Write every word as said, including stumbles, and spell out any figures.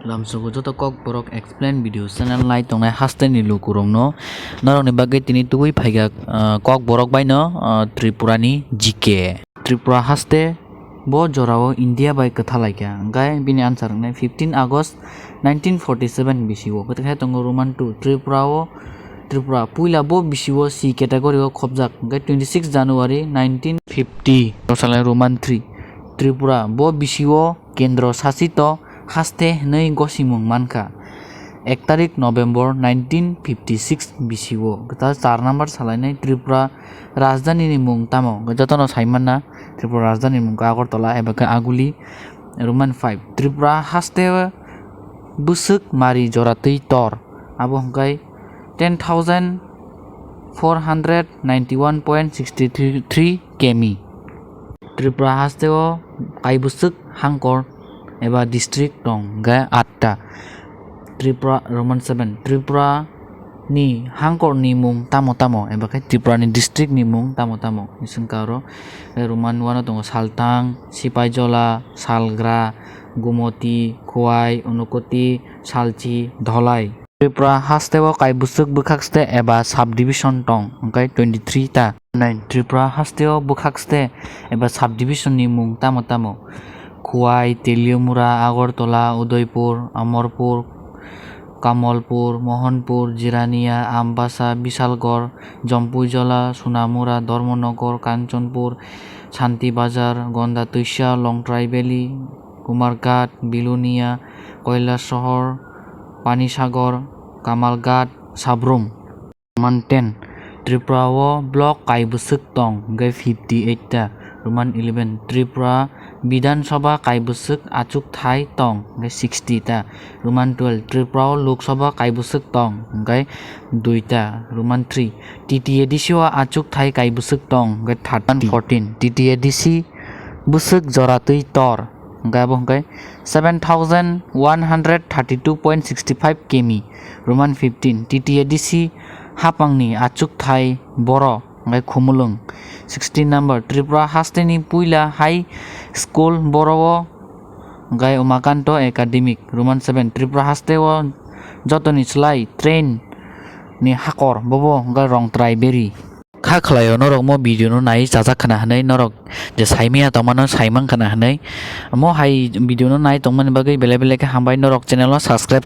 Lamsogo joto Kokborok Explain video channel nai tongnai hasteni lukurokno norokni bagwi tini tubui phaikha, ah, Kokborok baino, ah, Tripurani G K. Tripura haste bo jorao India bai kwthalaikha, hwnkhe bini answer wngnai fifteen August nineteen forty seven bisio. Kwthai tongo Roman two, Tripura o Tripura puila bo bisio C category o khopjak, hwnkhe twenty six January nineteen fifty. Roman three, Tripura bo bisio kendro sasito haste hwnwi gosimung mankha. Ek tarik November nineteen fifty six bisio. Kwtal char number salainai Tripura rajdhani ni mung tamo? Jotono saimanna Tripura rajdhani ni mung khe Agartala eba khe Aguli. Roman five, Tripura haste bwswk mari joratwi tor, abo hwnkhe ten thousand four hundred ninety one point sixty three km. Tripura haste o kaibwswk hangkor eba district tong hwnkhe atta. Tripura, Roman seven, Tripura ni hangkor ni mung tamo tamo eba khe Tripura ni district ni mung tamo tamo? Hwnkhe aro Roman one o tongo Saltang, Sipaijola, Salgra, Gumoti, Khowai, Unakoti, Salchi, Dholai. Tripura haste o kaibwswk bwkhakste eba subdivision tong, hwnkhe twenty three ta. Nine, Tripura haste o bwkhakste eba subdivision ni mung tamo tamo? Khowai, Teliamura, Agartala, Udaipur, Amarpur, Kamalpur, Mohanpur, Jirania, Ambasa, Bisalgarh, Jampuijala, Sonamura, Dharmanagar, Kanchanpur, Shanti Bazar, Gonda Twisa, Longtrai Valley, Kumarghat, Belonia, Kailasahar, Panisagar, Kamalghat, Sabroom. Roman ten, Tripura o block kaibwswk tong, hwnkhe fifty eight ta. Roman eleven, Tripura Bidhan Sabha kaibwswk achukthai tong, hwnkhe sixty ta. Roman twelve, Tripura o Lok Sabha kaibwswk tong, hwnkhe dui ta. Roman three, T T A D C o achukthai kaibwswk tong, hwnkhe thirty. Fourteen, T T A D C bwswk joratwi tor, hwnkhe abo hwnkhe seven thousand one hundred thirty two point sixty five km. Roman fifteen, T T A D C hapangni achukthai boro hwnkhe Khumulwng. Sixteen number, Tripura hasteni puila high school boro o hwnkhe Umakanto Academic. Roman seven, Tripura haste o jotoni slai train ni hakor bobo hwnkhe Rongtrai Beri. Kha khlaio norok mo video no nai chajak khna hwnwi, norok je saimaya tongmano saimang khna hwnwi. Mo hai video no nai tongmani bagwi belai belai khe hambai, norok channel no subscribe